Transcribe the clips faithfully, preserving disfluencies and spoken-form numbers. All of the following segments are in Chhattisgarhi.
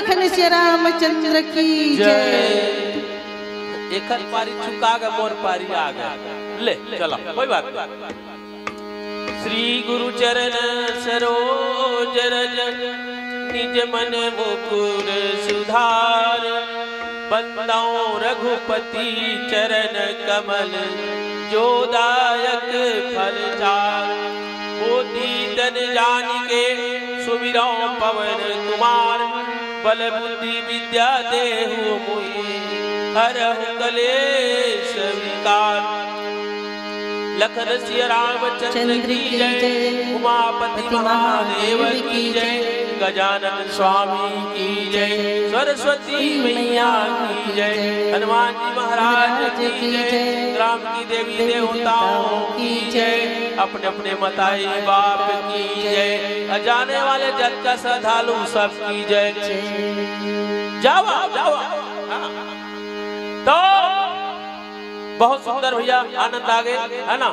लखन सिया रामचंद्र की जय। एकर पारी चुका गे, मोर पारी आ गे। ले, चलो, कोई बात नहीं। श्री गुरु चरण सरोज रज, निज मन मुकुर सुधार। बंदौ रघुपति चरण कमल, जो दायक फल चार। पोथी तन जानिके सुमिरौ पवन कुमार, बल बुद्धि विद्या देहु मोहि, हरहु कलेश विकार। लखन सिया रामचंद्र की जय, उमापति महादेव की जय, गजानन स्वामी की जय, सरस्वती मैया की जय, हनुमान जी महाराज की जय, ग्राम की देवी देवताओं की जय, अपने अपने मताई बाप की जय, और जाने वाले जग का श्रद्धालु सब की जय। जावा, जावा। हाँ। तो बहुत सुंदर भैया, आनंद आ गए, है ना?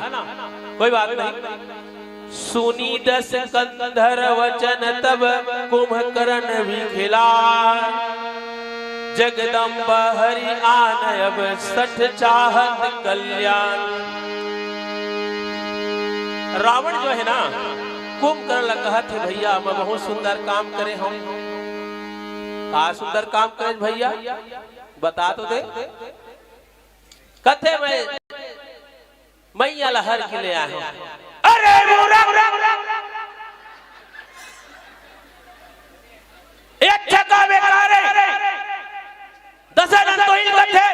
कोई बात नहीं। सुनी दस कंधर वचन तब कुंभकर्ण विखिलान, जगदम्ब हरि आन अब सठ चाहत कल्याण। रावण जो है ना, कुंभकर्ण ला कहत हे, भैया, मैं बहुत सुंदर काम करे हूँ। का सुंदर काम करे भैया, बता तो दे। कथे मैं मैया ला हर के ले आए हूँ। अरे मूरख, एक छका बेकार है। दशरथ तो ही कथे,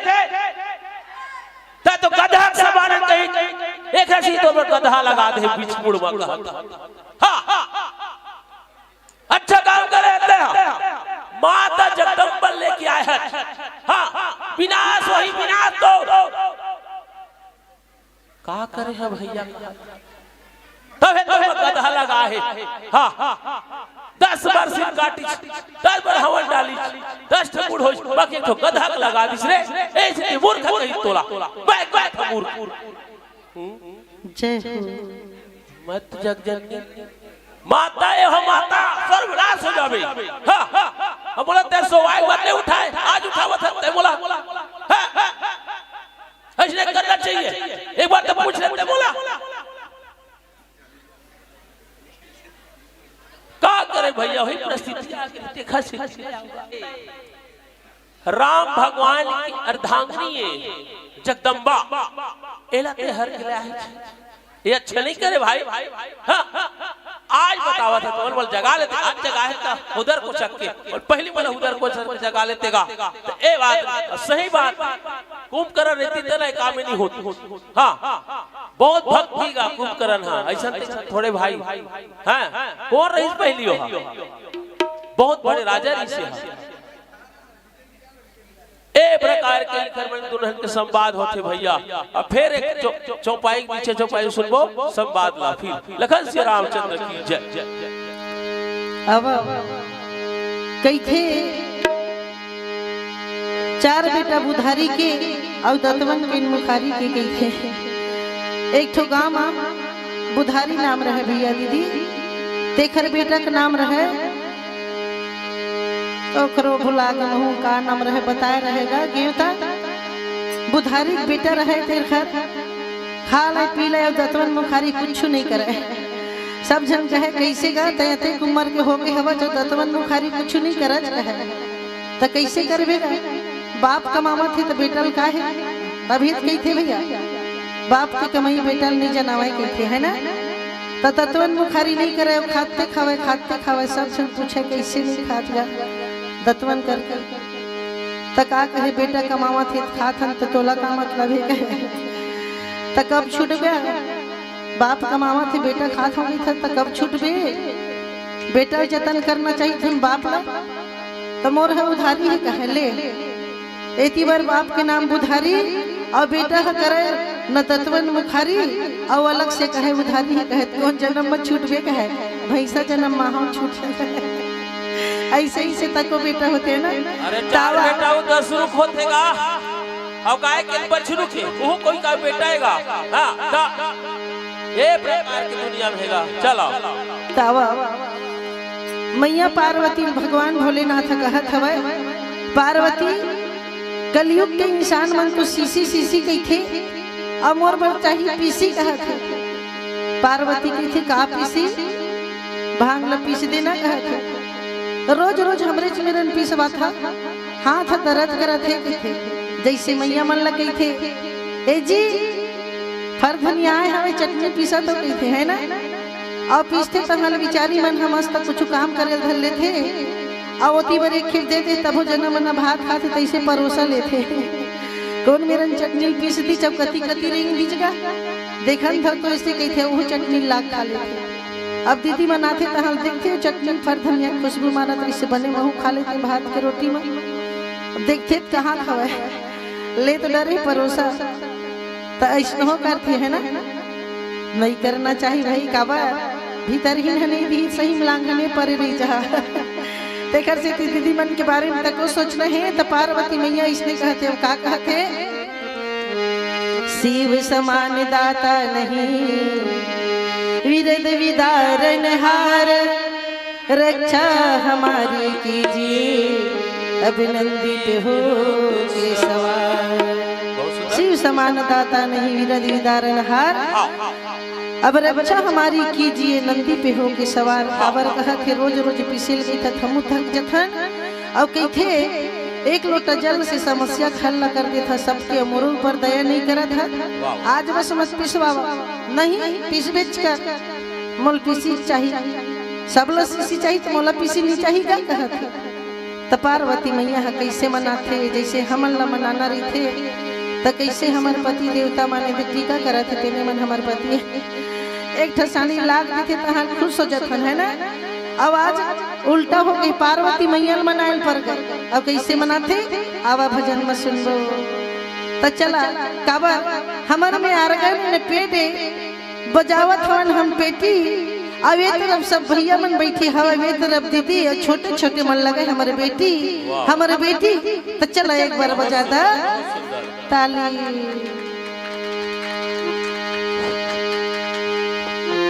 ता तो गधा समान कही, एक ऐसी तो गधा लगा दे बीच मुड़ में कहत। हाँ, अच्छा काम करे ते। माता जगदम्बा लेके आए हैं। हाँ, विनाश वही विनाश तो। का करे है भैया? तभे तो मैं गधा लगा है। हाँ, दस बार सिर काटी, दस बार हवन डाली, दस ठो बूढ़ हो, बाकी एक ठो गधा के लगा दिस रे। ऐसे ते मूर्ख कही तोला, मैं, मैं था मूर्ख। जय हो। मत जग जननी। माता ए हो माता, सर्वनाश हो जावे। हाँ, हम बोला ते सोवाई बात नहीं उठाए, आज उठावत है ते बोला। हाँ, हाँ, हाँ। ऐसे नहीं करना चाहिए। एक बार तो पूछ लेते बोला। का करे भैया, वही परिस्थिति आ गई, देखा से। राम भगवान की अर्धांगिनी है जगदम्बा, एला ते हर के ले आए। ये अच्छा नहीं करे भाई। हाँ, आज बतावा था तो बोल जगा लेते, आज जगा है तो उधर को चक के, और पहली वाला उधर को चक के जगा लेते गा। तो ए बात सही बात, कुंभकर्ण रहती तो ना काम नहीं होती। हाँ, बहुत भक्ति का कुंभकर्ण है, ऐसा तैसा थोड़े भाई। हाँ, कौन रहीस पहली हो? बहुत बड़े राजा रहीस है। ए प्रकार के इखर मन दुल्हन के संवाद होथे भैया। अब फिर एक चौ-, चौपाई के नीचे चौपाई सुनबो, संवाद ला फिर। लखन सिया रामचंद्र की जय। अब कहिथे चार बेटा बुधारी के अउ दतवन के मुखारी के कहिथे। एक ठो गांव म बुधारी नाम रहे भैया दीदी, तेखर बेटा के नाम रहे ओकरो भुला गेलहूँ, का नाम रहे, बताए रहेगा, गेवता। बुधारी के बेटा रहे, तेखर खा ले, पी ले, अउ दतवन मुखारी कुछु नहीं करे। सब झन कहे, "कैसे गा, तैं अतेक उम्र के होगे हवच, अउ दतवन मुखारी कुछु नहीं करच," कहे। त कैसे करबे गा? बाप कमावत हे त बेटा ल का हे? तभी त कहिथे भैया, बाप के कमाई बेटा ल नहीं जनावय कहिथे, है ना? त दतवन मुखारी नहीं करे, खाते खावे, खाते खावे, सब झन पूछे, "कैसे नहीं खात गा?" दतवन करके। त का कहे, "बेटा कमावत हे त खात हन, त तोला का मतलब हे?" कहे, "त कब छूटबे? बाप कमावत हे, बेटा खात होही त, त कब छूटबे? बेटा जतन करना चाहिए तुम बाप ला।" त मोर ह उधारी हे कहे ले। एती बर बाप के नाम बुधारी, अउ बेटा ह करे न दतवन मुखारी, अउ अलग से कहे उधारी हे कहे, कोन जनम म छूटबे कहे, भैंसा जनम म हम छूट। ऐसे ही से तको बेटा होथे ना। अरे चार तावा। बेटा हो, दस रुख होथे गा। अउ गाय के बछरू के, वो कोई का बेटा हे गा। हाँ, ता-, ए प्रकार के दुनिया में हे गा। चलो। तावा। मैया पार्वती भगवान भोलेनाथ कहत हवय, पार्वती, कलयुग के इंसान मन तो सीसी सीसी कहिथे, अउ मोर बर चाही पीसी कहत हे। पार्वती कहिथे, "का पीसी? भांग ल पीस देना," कहत हे। "रोज रोज हमरेच मेरन पीसवाथा, हाथ ह दरद करत हे," कहिथे। जइसे मैया मन ल कहिथे, "ए जी, फर धनिया आए हवे, चटनी पीसा तो," कहिथे, है ना? अउ पीसथे तहां ले बिचारी मन ह मस्त कुछु काम करे ल धर लेथे, अउ ओती बर एक खेप दे दे, तभो जना मन ह भात खाथे, तइसे परोसा लेथे। कोन मेरन चटनी पीस दी, जब कति कति रेंग दीच गा, देखन धर तो अइसे कहिथे, ओहू चटनी लाग खा लेथे। अब दीदी मन आथे तहां ल देखथे, चटनी फर धनिया खुशबू मारत रहिसे बने, महू खा लेथे भात के रोटी म। अब देखथे त कहां हवय, ले तो डरे परोसा, त अइसनहो करथे, है ना? नइ करना चाही भाई, काबर? भीतरहीन ह नइ दिही, सही म लांघने परे रहि जहा। तेखर सेती दीदी मन के बारे म तको सोचना हे, त पार्वती मैया अइसने कहथे, अउ का कहथे? शिव समान दाता नहीं, विरद विदारन हार, रक्षा हमारी कीजिए, अब नंदी पे हो के सवार। बहुत सुंदर। शिव समान दाता नहीं, विरद विदारन हार। हाँ, हाँ। अब रक्षा हमारी कीजिए, नंदी पे हो के सवार। काबर कहत हे, रोज रोज पिसेल कहिथे, हमू थक जथन। अउ कहिथे, एक लोटा जल से समस्या के हल कर देथा सबके, मोर ऊपर दया नहीं करत हा। वाह। आज बस मत पिसवावा, नहीं पिसबेच कर, मोला पीसी चाही, सब ल सीसी चाही त मोला पीसी नहीं चाही का कहत हे। त पार्वती मैया ह कइसे मनाथे, जइसे हमन ल मनाना रहिथे, त कइसे हमर पति देवता माने दे टीका करत हे, तेने मन हमर पति एक ठसानी लाग देथे, तहां खुश हो जथन, है ना? अउ आज उल्टा हो गे, पार्वती मैया ल मनाए ल पर गे। अउ कइसे मनाथे, आवा भजन म सुनबो। त चला, काबर हमर में आरगन ने पेटे बजावत हवन हम पेटी, अउ ए तरफ सब भैया मन बइठे हवय, ए तरफ दीदी अउ छोटे-छोटे मन लगे हमर बेटी, वाह। हमर बेटी। त चला एक बार बजा दा ताली।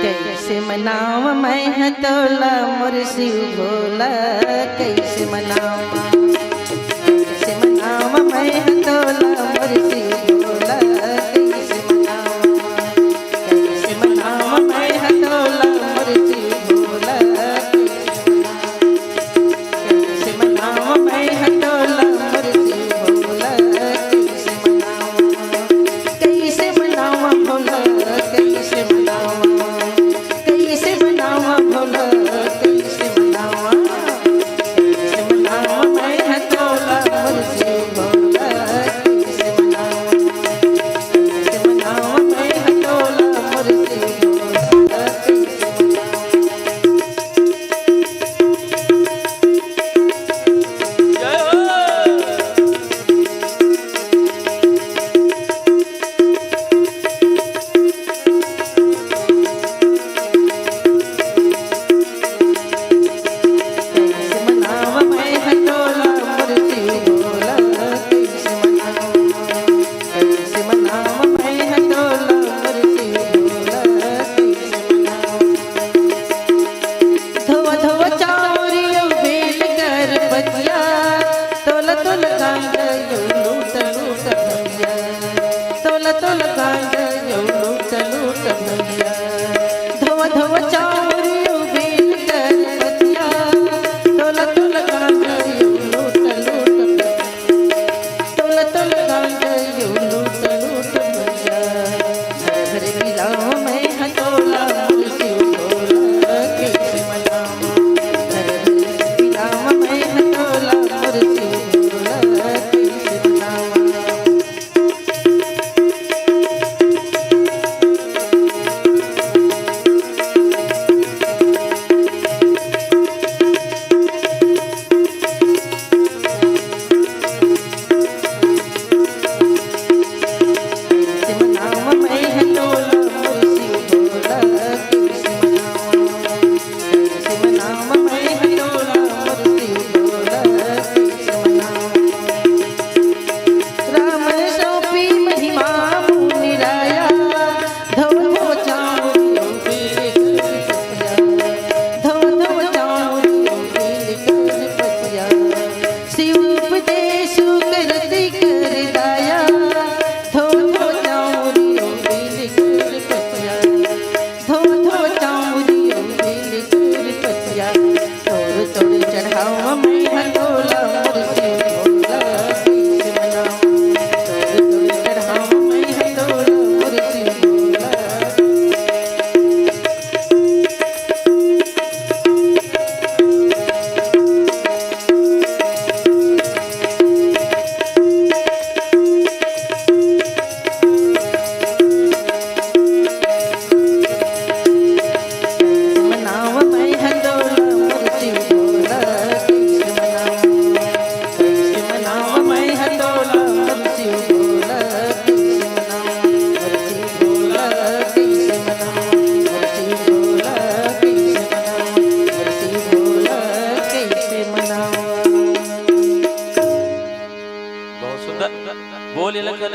कइसे मनाव मैं ह तोला मोर शिव भोला, कइसे मनाव? कइसे मनाव मैं ह तोला मोर शिव भोला, कइसे मनाव? कइसे मनाव मैं ह तोला मोर शिव भोला, कइसे मनाव? कइसे मनाव मैं ह तोला मोर शिव भोला, कइसे मनाव? कइसे मनाव भोला, कइसे मनाव? कइसे मनाव भोला, कइसे मनाव? कइसे मनाव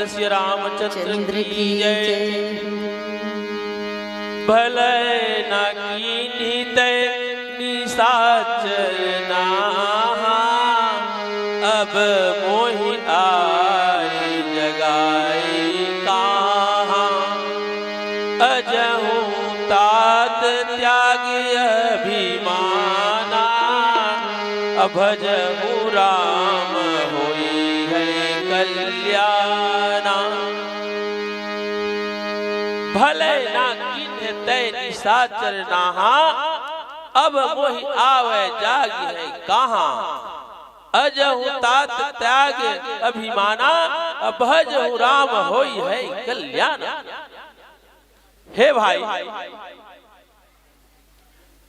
श्री रामचंद्र चंद्र की की जय। जय। भले न कीन्ही तैं निशाचर नाहा, अब मोहि आए जगाए कहाँ। अजहु तात त्याग अभिमाना, भजहु राम होई है कल्याणा। भले ना कीन्हे तैं निशाचर नाहा, अब मोहि आवे जागि है कहाँ। अजहु तात त्याग अभिमाना, भजहु राम होई है कल्याणा। हे भाई,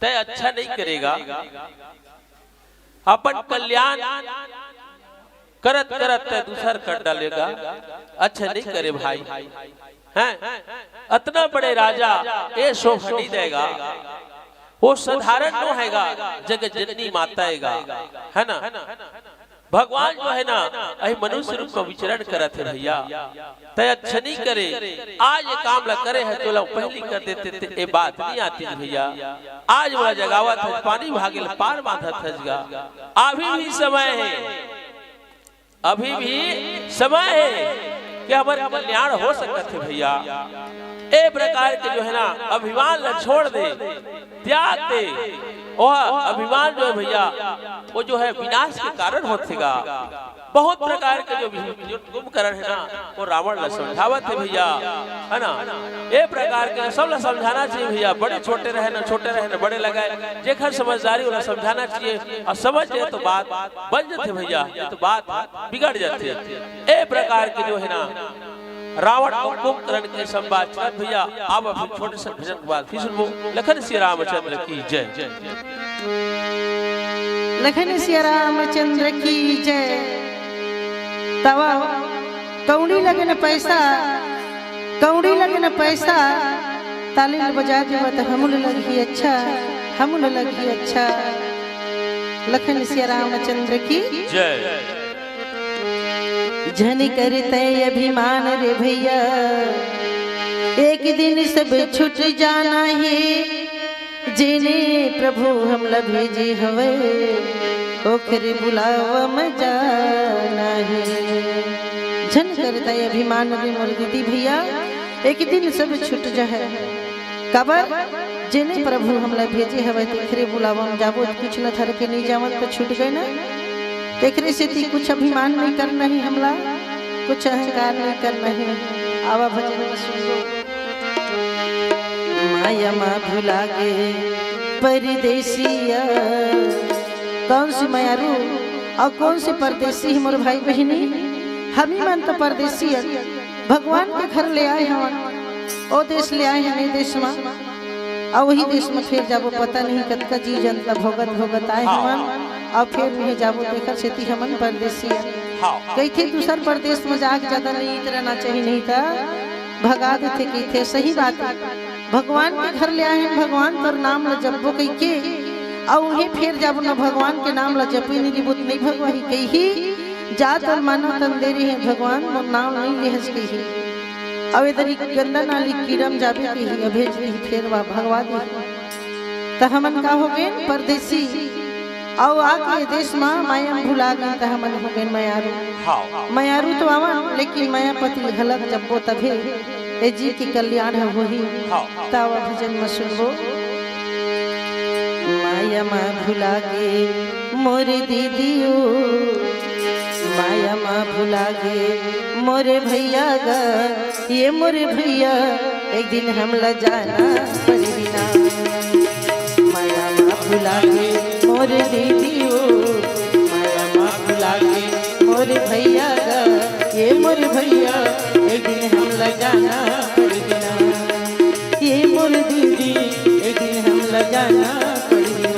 तैं अच्छा नहीं करेगा, अपन कल्याण करत करत तैं दूसर कर डालेगा। अच्छा नहीं करे भाई, हैं? अतना बड़े राजा ये शोभा नहीं देगा। वो साधारण नो हैगा, जगत जननी माता हैगा, है ना? भगवान जो है ना, अही मनुष्य रूप में विचरण करत हे भैया। तैं अच्छा नहीं करे, आज ये काम ला करे है, तोला पहली कर देते ते ये बात नहीं आती भैया। आज मोला जगावत है, पानी भागे ल पार बांधत हस गा। अभी भी समय है, अभी भी समय है कि हमर कल्याण हो सकत है भैया। ए प्रकार के जो है ना, अभिमान ला छोड़ दे, त्याग दे। वह अभिमान जो है भैया, वो जो है विनाश के कारण होथे गा। बहुत प्रकार के जो भी जो कुंभकर्ण है ना, वो रावण ला समझावत है भैया, है ना? ए प्रकार के सब ला समझाना चाहिए भैया, बड़े छोटे रहे ना, छोटे रहे ना, बड़े लगाए, जेखर समझदारी वाला समझाना चाहिए, और समझ जाए तो बात बन जाथे भैया, नहीं तो बात बिगड़ जाथे। ए प्रकार के जो है ना, रावण अउ कुंभकर्ण के संवाद चलत भैया। अब फिर छोटे से भजन के बाद फिर सुनबो। लखन श्री रामचंद्र की जय। लखन श्री रामचंद्र की जय। तवा कौड़ी लगे न पैसा, कौड़ी लगे न पैसा, ताली ल बजा देवा त हमू ल लगही अच्छा, हमू ल लगही अच्छा। लखन श्री रामचंद्र की जय। झन कर तैं अभिमान रे भैया, एक दिन सब छुट जाना हे। जेने प्रभु हमला भेजे हवय, ओखरे बुलावा म जाना हे। झन कर तैं अभिमान रे मोर दीदी भैया, एक दिन सब छुट जाहय। काबर? जेने प्रभु हमला भेजे हवय, तेखरे बुलावा म जाबो, कुछ न धर के नइ जावन त छूट गए न। तेखरे सेती कुछ अभिमान नइ करना हे हमला, कुछ अहंकार नइ करना हे। आवा भजन में सुन लो। माया मा भुला गे परदेसिया। कौन सी मयारू और कौन सी परदेसी हे मोर भाई बहिनी? हमी मन तो परदेसी हन, भगवान के घर ले आए हवन, ओ देश ले आए हन, ए देश मा। अउ वही देश मा फेर जाबो, पता नहीं कतका जी जंत ला भोगत भोगत आए हाँ। हवन, अउ फेर उहें जाबो, तेखर सेती हमन परदेसी हन। हाँ। कहिथे दूसर परदेश मा जाके ज्यादा नहीं रहना चाहिए, नहीं त भगा देथे कहिथे। सही बात हे, भगवान के घर ले आए हन, भगवान तोर नाम ला जपबो कहिके, अउ उहें फेर जाबो न भगवान के नाम ला जपे नहीं गिबो त नहीं भगवाही कहिही। जा तन मानव तन दे रहे हैं भगवान, मोर नाम नहीं लेहस कहिही। अउ एदरी गंदा नाली कीड़ा म जाबे कहिही, अभेज कहिही फेर वा भगवा देही। त हमन का हो गेन परदेसी, अउ आके देश मा माया म भुला गेन, त हमन हो गेन मयारू। हाँ। मयारू तो आवन, लेकिन मायापति घलक जपबो तभे ए जी के कल्याण ह होही। हाँ। त आवा भजन म सुनबो। माया मा भुला गे मोर दीदी ओ, माया मा भुला गे मोर भैया गा, ये मोर भैया, एक दिन हमला जाना पड़ही ना। माया मा भुला गे मोर दीदी ओ, माया मा भुला गे मोर भैया गा, ये मोर भैया, एक दिन हमला जाना पड़ही ना। ये मोर दीदी, एक दिन हमला जाना पड़ही ना।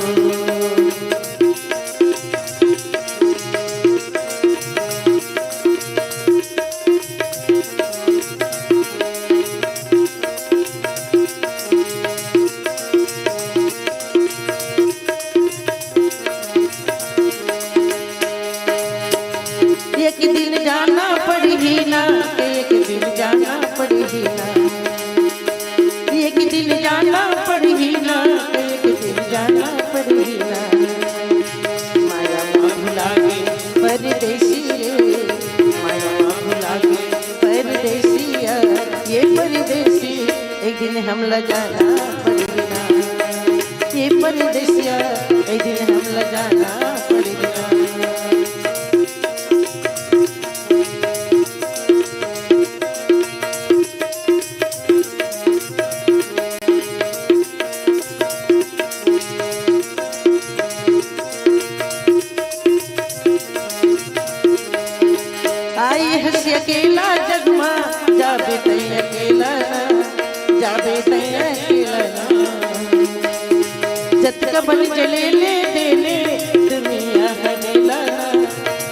एक दिन जाना पड़ही ना, एक दिन जाना पड़ही ना, एक दिन जाना पड़ही ना, एक दिन जाना पड़ही ना। माया मा भुला गे परदेसी रे, माया मा भुला गे परदेसिया, ये परदेसी एक दिन हमला जाना पड़ही ना, ये परदेसिया एक दिन हमला जाना पड़ही ना। आई हस अकेला जग मा, जाबे तई अकेला ना, जाबे तई अकेला ना। जतका बन चले ले देले, दुनिया हनेला ना,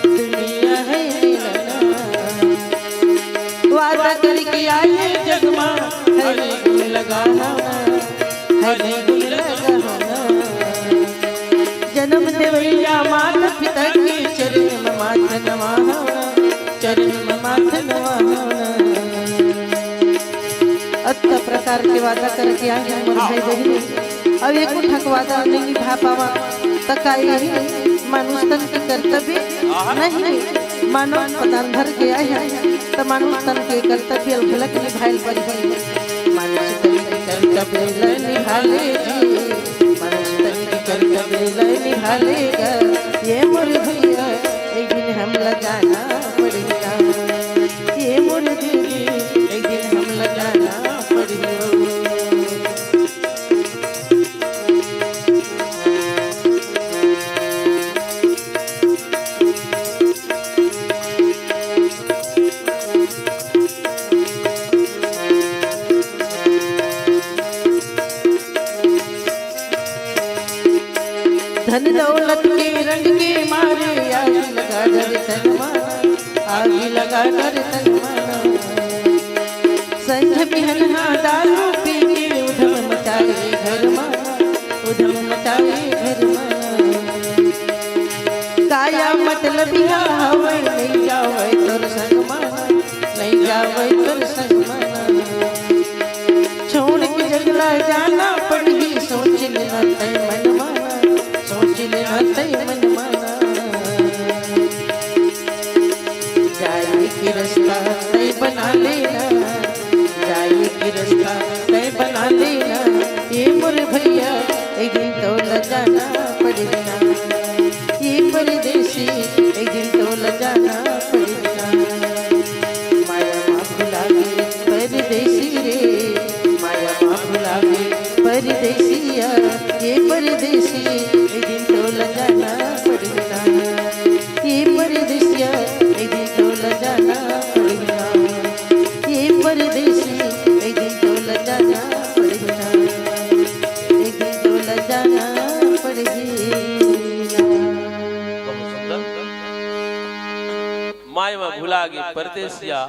दुनिया हनेला ना। वादा करके आए जग मा, हरि गुण लगा होना, हरि गुण लगा होना। जन्म देवैया माता पिता के चरण म माथ नवाहना, चरण म माथ नवाहना। अतका प्रकार के वादा करके आए हैं मोर भाई बहिनी, अउ एको ठक वादा नहीं निभा पावा, त का यही मानुष तन के कर्तव्य नहीं? मानव पदान धर के आए हैं, त मानुष तन के कर्तव्य घलक निभायल परही। मानुष तन के कर्तव्य ल निभाले जी, मानुष तन के कर्तव्य ल निभाले गा। ये मोर भैया, एक दिन हमला जाना पड़ही ना, ये मोर दीदी, एक दिन हमला जाना पड़ही। धन दौलत के रंग के मारे, आग लगा डर तन मा, आग लगा डर तन मा। संझ बिहनहा दारू पी के, उधम मचाए घर मा, उधम मचाए घर मा। काया मतलबिहा हवय, नहीं जावय तोर संग मा, नहीं जावय तोर संग मा। छोड़ के जगला जाना पड़ही, सोच लेना तय मन मा, सोच लेना तय मन मा। जाए के रस्ता तय बना लेना, जाए के रस्ता तय बना लेना। ये मोर भैया, एक दिन तोला जाना पड़ही ना, ये परदेसी, एक दिन तोला जाना पड़ही ना। माया मा भुला गे परदेसी रे, माया मा भुला गे परदेसिया, ये परदेसी, एक दिन तोला जाना पड़ही ना। ये परदेसिया, एक दिन तोला जाना पड़ही ना। ये परदेसी, एक दिन तोला जाना पड़ही ना। एक दिन तोला जाना पड़ही ना। बहुत सुंदर। माय मा भुला गे परदेसिया,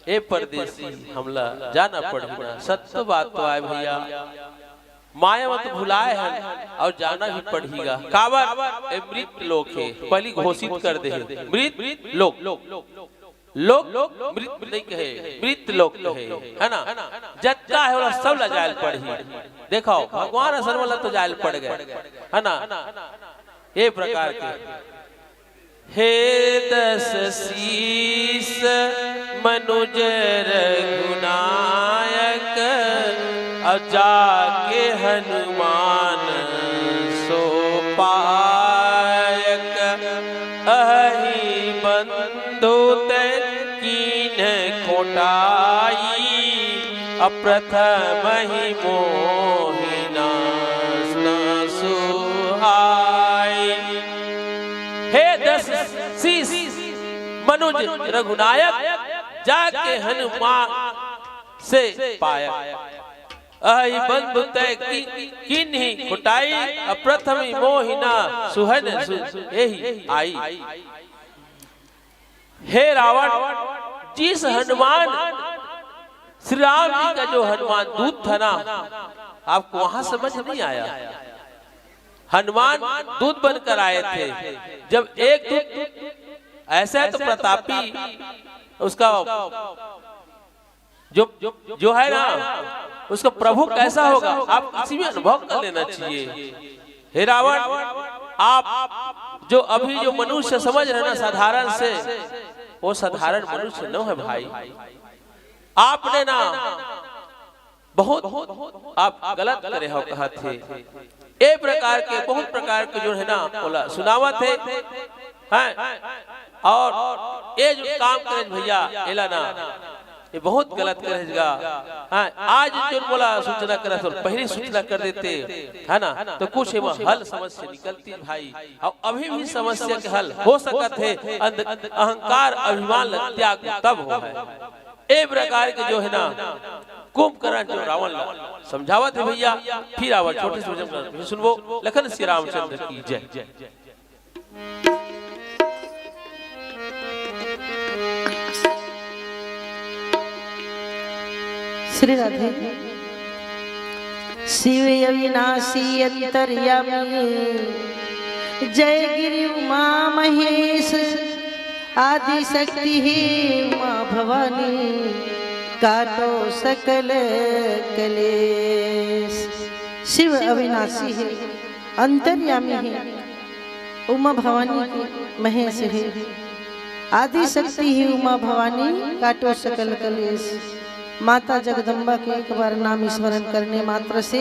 ए परदेसी, हमला जाना पड़ही ना। सत्य बात तो आय भैया। माया मा तो भुलाए हन अउ जाना भी पड़ही गा। काबर? ए मृत लोक हे, पहिली घोषित कर दे हे, मृत लोक। लोक मृत नहीं कहे, मृत लोक कहे, है ना? जतका हे ओला सब ला जायल पड़ही। देखो, भगवान असन वाला तो जायल पड़ गे, है ना? ए प्रकार के हे दस शीस मनुज रघुनायक, अउ जाके हनुमान सो पायक। अहि बंधु तै कीन्ह खोटाई, अप्रथम ही मोहि नास न सुहाई। हे दस शीस मनुज रघुनायक, जाके हनुमान से पायक। अहि बंधु तै की, कीन्ही खोटाई, अप्रथम ही मोहि ना सुहन सु एहि आई। हे रावण, जिस हनुमान, श्री राम जी का जो हनुमान दूत था ना, आपको वहां समझ नहीं आया। हनुमान दूत बनकर आए थे। जब एक दूत ऐसा है तो प्रतापी उसका जो, जो है ना, उसका प्रभु कैसा होगा, आप किसी भी अनुभव कर लेना चाहिए। हे रावण, आप जो अभी जो मनुष्य समझ रहे ना साधारण से, वो साधारण मनुष्य न है भाई। आपने ना बहुत आप गलत करे हो कहत हे। ए प्रकार के बहुत प्रकार के जो है ना बोला सुनावत हे, हैं? और ए जो काम करे भैया, एला ना, ये बहुत गलत करे गा। हैं? आज जो बोला सूचना करे तो पहली सूचना कर देते, है ना, तो कुछ एमा हल समस्या निकलती भाई। और अभी भी समस्या के हल हो सकत हे। अंध-, अहंकार अभिमान ल त्याग तब हो है। ए प्रकार के जो है ना कुंभकर्ण जो रावण ला समझावत हे भैया, फिर आवा छोटे से भजन करत हे। सुनबो लखन श्री रामचंद्र की जय। श्री राधे। शिव अविनाशी अंतर्यामी, जय गिरि उमा महेश, आदि शक्ति हे उमा भवानी, काटो सकल कलेश। शिव अविनाशी हे, अंतर्यामी हे, उमा भवानी के महेश हे, आदि शक्ति हे उमा भवानी, काटो सकल कलेश। माता जगदम्बा के एक बार नाम स्मरण करने मात्र से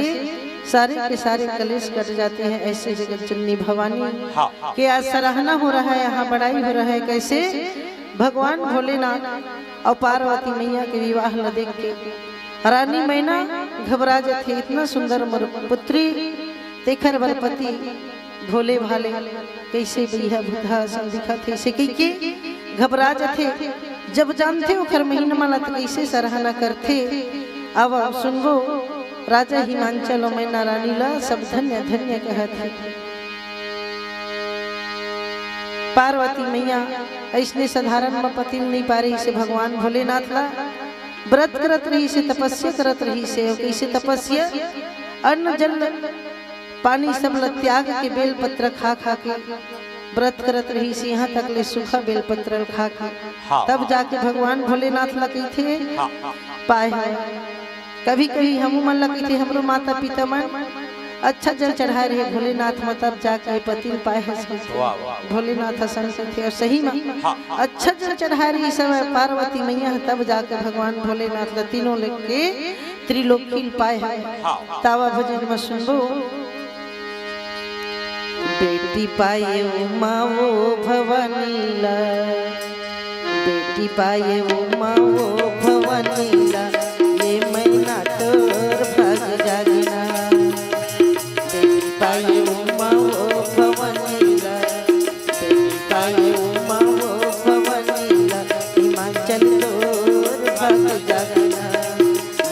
सारे के सारे कलेश कट जाते हैं। ऐसे जगत जननी भवानी हाँ। के आज सराहना हो रहा है, यहाँ बड़ाई हो रहा है। कैसे भगवान भोलेनाथ और पार्वती मैया के विवाह ल देख के रानी मैना घबरा जथे, इतना सुंदर मोर पुत्री, तेखर बर पति भोले भाले कैसे बइहा भूतहा असन दिखत हे, से कहिके घबरा जथे। जब जानथे ओखर महिमा ला त कैसे सराहना करथे। अब सुनबो राजा हिमांचल अउ मैना रानी ला, सब धन्य धन्य कहत हे। पार्वती मैया अइसने साधारण म पति ल नइ पा रहिसे भगवान भोलेनाथ ला, व्रत करत रहिसे, तपस्या करत रहिसे। अउ कइसे तपस्या? अन्न जल पानी सब ल त्याग के बेल पत्र खा खा के व्रत करत रहिसे, यहाँ तक ले सूखा बेल पत्र ल खा के हाँ, तब हाँ। जाके भगवान भोलेनाथ ला कहिथे हाँ, हाँ। पाए हवय। कभी कभी हमू मन ला कहिथे, हमरो माता पिता मन अच्छा जल चढ़ाए रहे भोलेनाथ म, तब जाके पति ल पाए हस कहिथे। वाह, वाह। भोलेनाथ असन कहिथे, अउ सही म हाँ, हाँ। अच्छा जल चढ़ाए रहिस हवय पार्वती मैया ह, तब जाके भगवान भोलेनाथ ला तीनों लोक के त्रिलोकी ल पाए हवय। हाँ। तावा भजन म सुनबो। बेटी पाए उमा वो भवानी ला, बेटी पाए उमा वो भवानी ला, ये मैना तोर भाग जागना। बेटी पाए उमा वो भवानी ला, बेटी पाए उमा वो भवानी ला, हिमांचल तोर भाग जागना,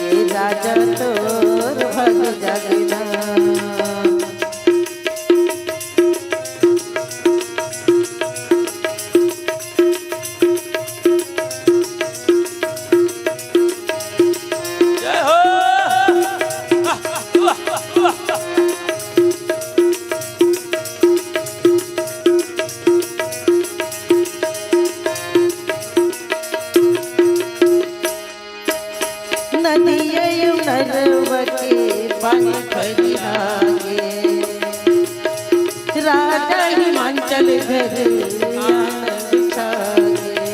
ये राजा तोर भाग जागना। जय हो। नदिया नरवा के पानी फरिया गे, राजा हिमांचल घर आनंद छागे।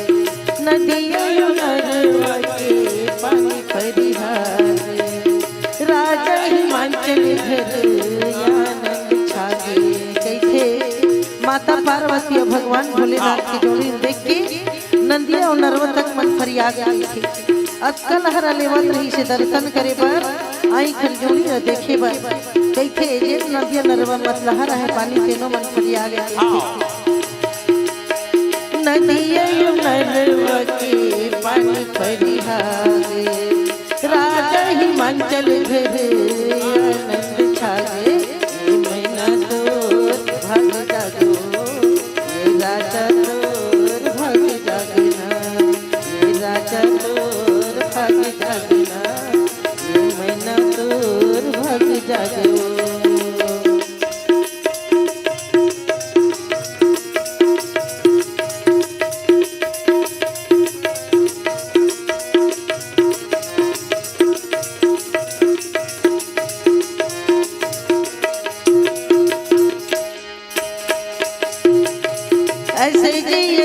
नदिया नरवा के पानी फरिया गे, राजा हिमांचल घर आनंद छागे। कहिथे माता पार्वती अउ भगवान भोलेनाथ के जोड़ी देख के नदिया अउ नरवा तक मन फरिया गे। अतका लहरा लेवत रहिसे दर्शन करे बर, आँखी के जोड़ी ल देखे बर। कहिथे, जेन नदिया नरवा म लहरा हे पानी, तेनो मन फरिया गे। नदिया नरवा के पानी फरिया गे, राजा हिमांचल घर आनंद छागे। ये मैना तोर भाग जागो, ये राजा तोर भाग जागना, ये राजा तोर भाग जागना, ये मैना तोर भाग जागो।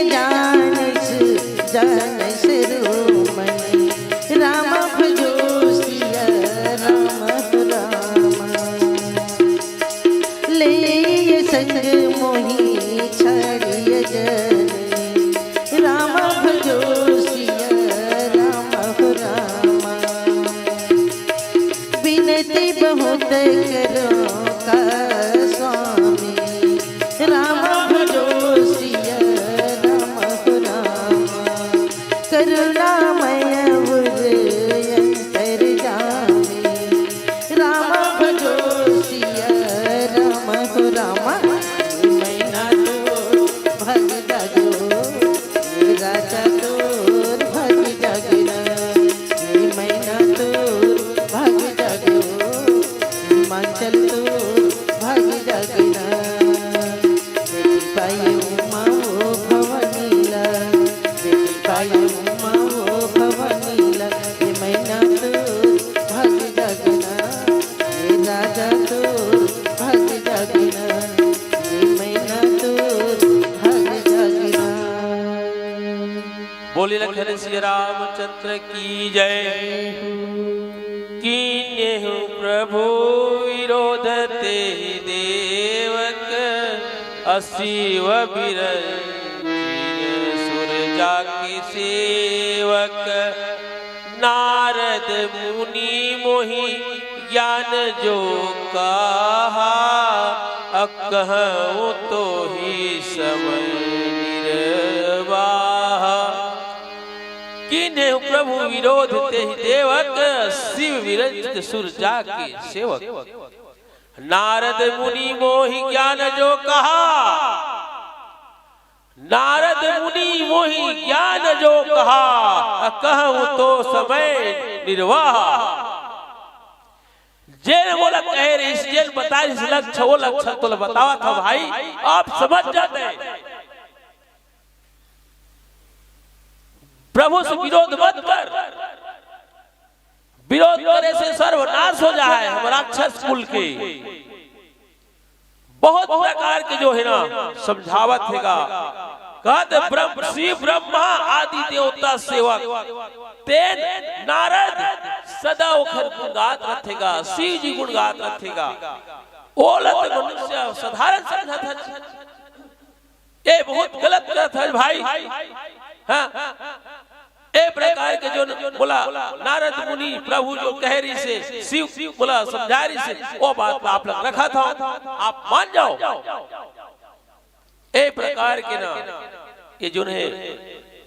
जानस जन शिरोमणि, राम भजो सिया राम राम। ले संग मोहि छाड़िय जन, राम भजो सिया राम राम। बिनती बहुत करो का स्वामी, राम भजो सिया राम राम। करुणामय उर अंतर्यामी, राम भजो सिया राम राम। मैना तो भग जागो, राजा तोर भग जागना, मैना तोर भग जागो, हिमाचल तोर भग जागना। बेटी पायो माँ वो भवानी ला, बेटी पायो माँ वो भवानी ला, ये मैना तोर भग जागना, ये राजा तोर भग जागना, ये मैना तोर भग जागना। बोले लखन सिया रामचंद्र की जय। कीन्हेहु प्रभु विरोध तेहि देवक, असिव बिरंचिन सुर जाके सेवक। नारद मुनि मोहि ज्ञान जो कहा, अकहउँ तोहि समय निर्वाहा। कीन्हेहु प्रभु विरोध तेहि देवक, असिव बिरंचिन सुर जाके सेवक। नारद मुनि मोहि ज्ञान जो कहा, नारद मुनि मोहि ज्ञान जो कहा, अकहउँ तो समय निर्वाहा। जेन मोला कहे रहिस, जेन बताए रहिस लक्षण, वो लक्षण तोला बतावत हँव भाई, आप समझ जाते। प्रभु से विरोध मत कर। विरोध करे से सर्वनाश हो जाए हम राक्षस कुल के। बहुत प्रकार के जो है ना समझावत हे गा। कहत ब्रह्म, श्री ब्रह्मा आदि देवता सेवक, तेन नारद सदा ओखर गुण गात रथे गा, शिव जी गुण गात रथे गा। ओला तो मनुष्य साधारण समझत हे। ये बहुत गलत करत हे भाई। हाँ, ए प्रकार के जो बोला नारद मुनि प्रभु जो कहे रहिसे, शिव बोला समझाए रहिसे, वो बात ला आप लोग रखत हव, आप मान जाओ। ए प्रकार के ना ये जो है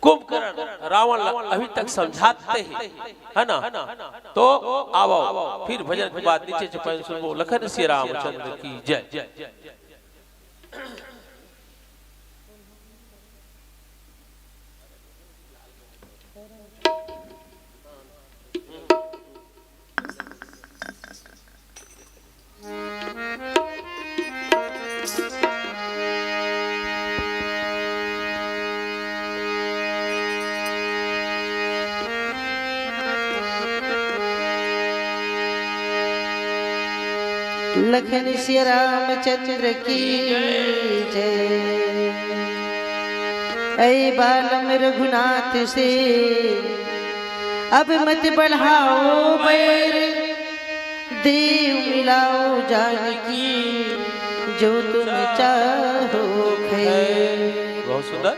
कुंभकर्ण रावण ला अभी तक समझाते हैं, है ना? तो आवो फिर भजन के बाद नीचे चुपाई सुनबो। लखन सिया रामचंद्र की जय। लखन सिया रामचंद्र की जय। ऐ बालम रघुनाथ से अब मत बढ़ाओ बैर, देव मिलाओ जानकी जो तुम चाहो खैर। बहुत सुंदर।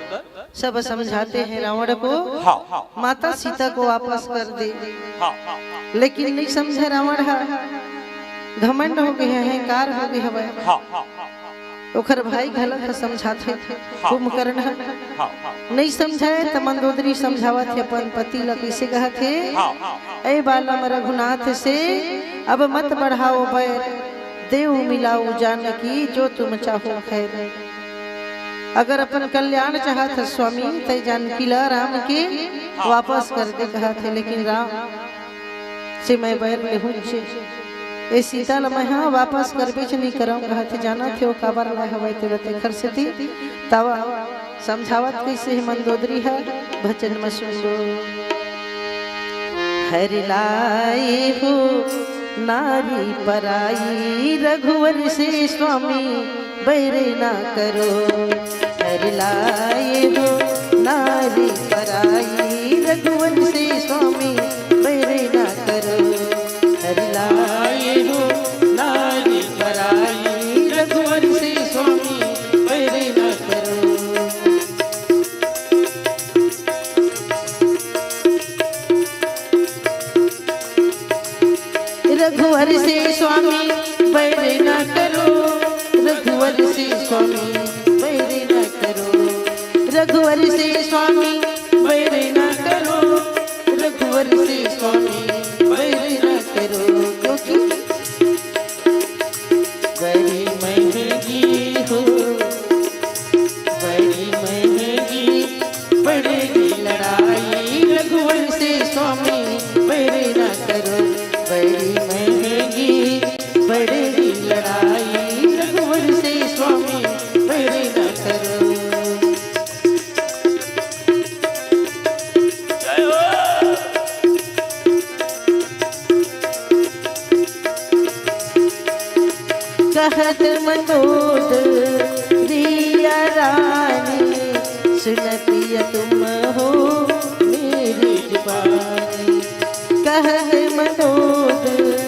सब समझाते हैं रावण को, हाँ। माता सीता को वापस कर दे। हाँ। लेकिन नहीं समझे रावण हा, घमंड हो गए, अहंकार हो गए हवय। हाँ। ओखर भाई घलक ह समझाथे, हाँ। कुंभकर्ण ह हाँ। नहीं समझे, त मंदोदरी समझावत हे अपन पति ल, कइसे कहत हे? हाँ। ऐ बालम रघुनाथ से अब मत बढ़ाओ बैर, देव मिलाओ जानकी जो तुम चाहो खैर। अगर अपन कल्याण चाहत ह स्वामी, तै जानकी ला राम के वापस कर दे कहत हे, लेकिन राम से मैं बैर लेहूँच, ए सीता ल मैं हा वापस करबेच नइ करंव कहत हे। जानत हे ओ काबर लाय हवय तेला, तेखर सेती तब समझावत कइसे हे मंदोदरी ह, भजन म सुनबो। हरि लाए हो नारी पराई, रघुवर से स्वामी बैर ना करो। लाए हो नारी पराई, रघुवंशी स्वामी बैर ना करो। हरि लाए हो नारी पराई, रघुवंशी स्वामी बैर ना करो। रघुवंशी स्वामी बैर ना करो, रघुवंशी स्वामी बैर ना करो, रघुवंशी स्वामी बैर ना करो, रघुवंशी स्वामी बैर ना करो। क्योंकि बड़ी महंगी हो, बड़ी महंगी पड़ेगी लड़ाई, रघुवंशी स्वामी बैर ना करो। बड़ी महंगी पड़ेगी लड़ाई, रघुवंशी स्वामी बैर ना करो। जय हो। कहत मंदोदरिया रानी, सुन पिया तुम हो मेरी जुबानी। कहत मंदोदरिया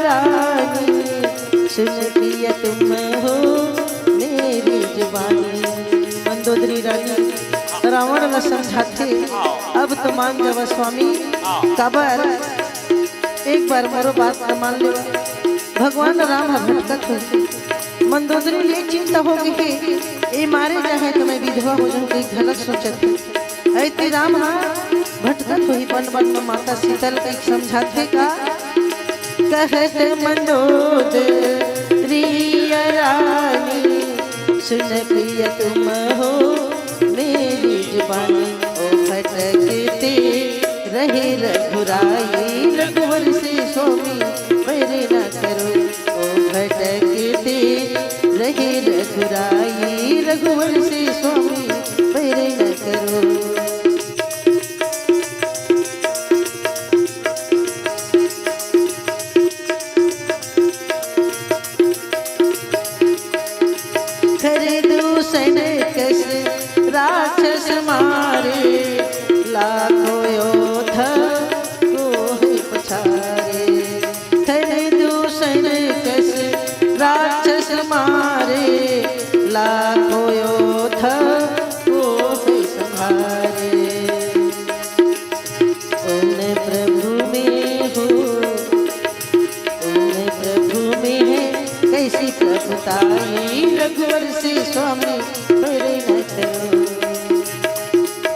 रानी, सुन पिया तुम हो मेरी जुबानी। मंदोदरी रानी रावण ला समझाथे, अब तो मान जावा स्वामी, काबर एक बार मोरो बात ल मान लेवा। भगवान राम ह भटकत होही, मंदोदरी ले चिंता हो गे हे, ए मारे जाहे त मैं विधवा हो जाहूं, कहि घलक सोचत हे। अइती राम ह भटकत होही, बन बन म माता सीता ल कहि समझाथे का। कहत मंदोदरी रानी, सुन पिया तुम हो मेरी जुबानी। ओ भटकते रहे रघुराई, रघुवंशी स्वामी बैर ना करो। ओ भटकते रहे रघुराई, रघुवंशी स्वामी बैर ना करो। खरदूषण कस राक्षस मारे, लाखों योद्धा को है पछारे। खरदूषण कस राक्षस मारे, लाखों योद्धा को है संहारे। उन प्रभु में हो, उन प्रभु में है कैसी प्रभुताई, रघुवंशी स्वामी बैर न करो।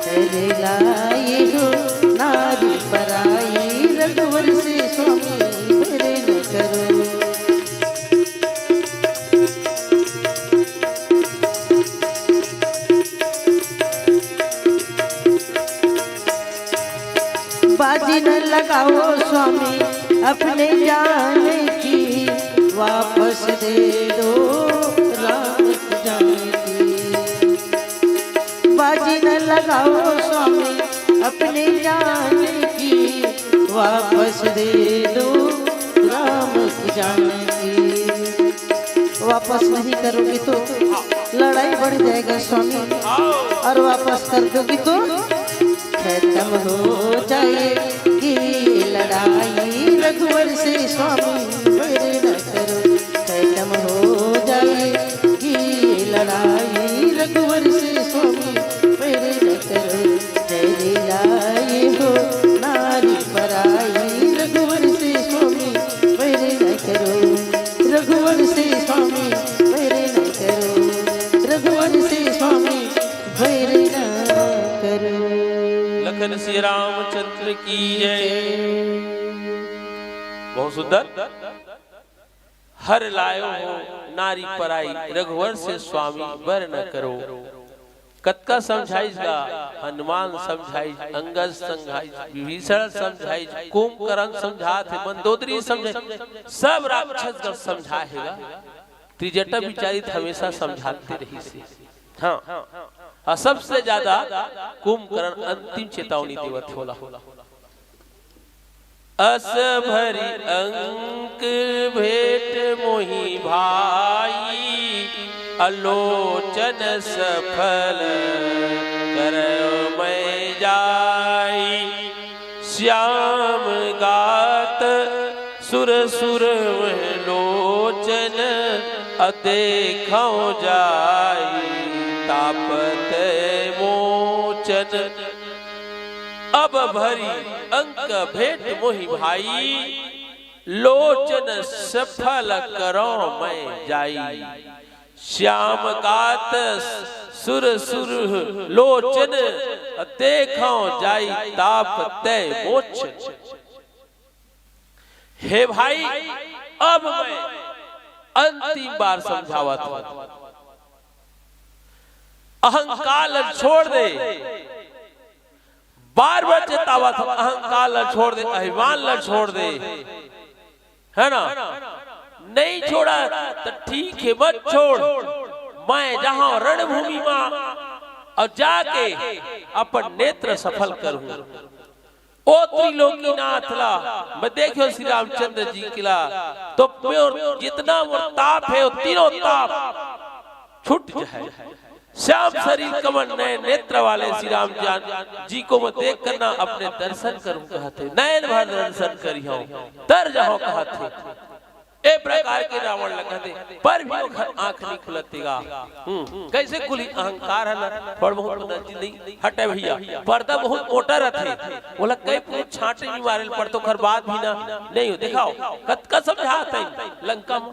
हरि लाए हो नारी पराई, रघुवंशी स्वामी बैर न करो। बाजी न लगाओ स्वामी अपने जान की, वापस दे दो राम की जान की। बाजी न लगाओ स्वामी अपने जान की, वापस दे दो राम की जान की। वापस नहीं करोगे तो लड़ाई बढ़ जाएगा स्वामी, और वापस कर दोगे तो खत्म हो जाएगी लड़ाई। रघुवंशी स्वामी बैर न करो, खत्म हो जाएगी लड़ाई। रघुवंशी स्वामी बैर न करो। हरि लाए हो नारी पराई, रघुवंशी स्वामी बैर न करो। रघुवंशी स्वामी बैर न करो। रघुवंशी स्वामी बैर न करो। लखन सिया रामचंद्र की जय। बहुत सुंदर। हरि लायो हो नारी पराई, रघुवंशी स्वामी बैर न करो। कतका समझाइस गा, हनुमान समझाइस, अंगद समझाइस, विभीषण समझाइस, कुंभकर्ण समझात हे, मंदोदरी समझाइस, सब राक्षस गण समझाए हे गा। त्रिजटा बिचारी त हमेशा समझाते रहिस हे। हाँ, अउ सबसे ज्यादा कुंभकर्ण अंतिम चेतावनी देवत हे ओला। अस भरी अंक भेंट मोहि भाई, अलोचन सफल करौ मैं जाई। श्याम गात सुर सुर वह लोचन, अ देखौ जाई ताप तै मोचन। अब भरी अंक भेंट मोहि भाई, लोचन सफल करौ मैं जाई। श्याम गात सुर सुर लोचन, देखौ जाई ताप तै मोचन। हे भाई, अब मैं अंतिम बार समझावत हूं, अहंकार ल छोड़ दे। बार बार चेतावत हूं, अहंकार ल छोड़ दे, अभिमान ल छोड़ दे, है ना? नहीं छोड़ा तो ठीक है, मत छोड़। मैं जाहूं रणभूमि मा अउ जाके अपन नेत्र सफल करूं। ओ त्रिलोकीनाथ ला मैं देखेंव, श्री रामचंद्र जी के ला, तो मोर जितना मोर ताप है, वो तीनों ताप छूट जाए। श्याम शरीर कमल नयन नेत्र वाले श्री राम जान जी को मैं देख कर ना अपने दर्शन करूं कहत हे, नयन भर दर्शन करिहौं, तर जाहौं कहत हे। ए प्रकार के रावण ल कहत हे, पर भी ओखर आंख नहीं खुलत हे गा। हम्म, कैसे खुली? अहंकार है ना, थोड़ा बहुत तो नजदीक नहीं हटे भैया, पर्दा बहुत मोटा रहत हे, ओला कई पूछ छांटे नहीं मारे ल पड़त हे, ओखर बाद भी ना नहीं हो। देखाओ, कतका समझात हे लंका में,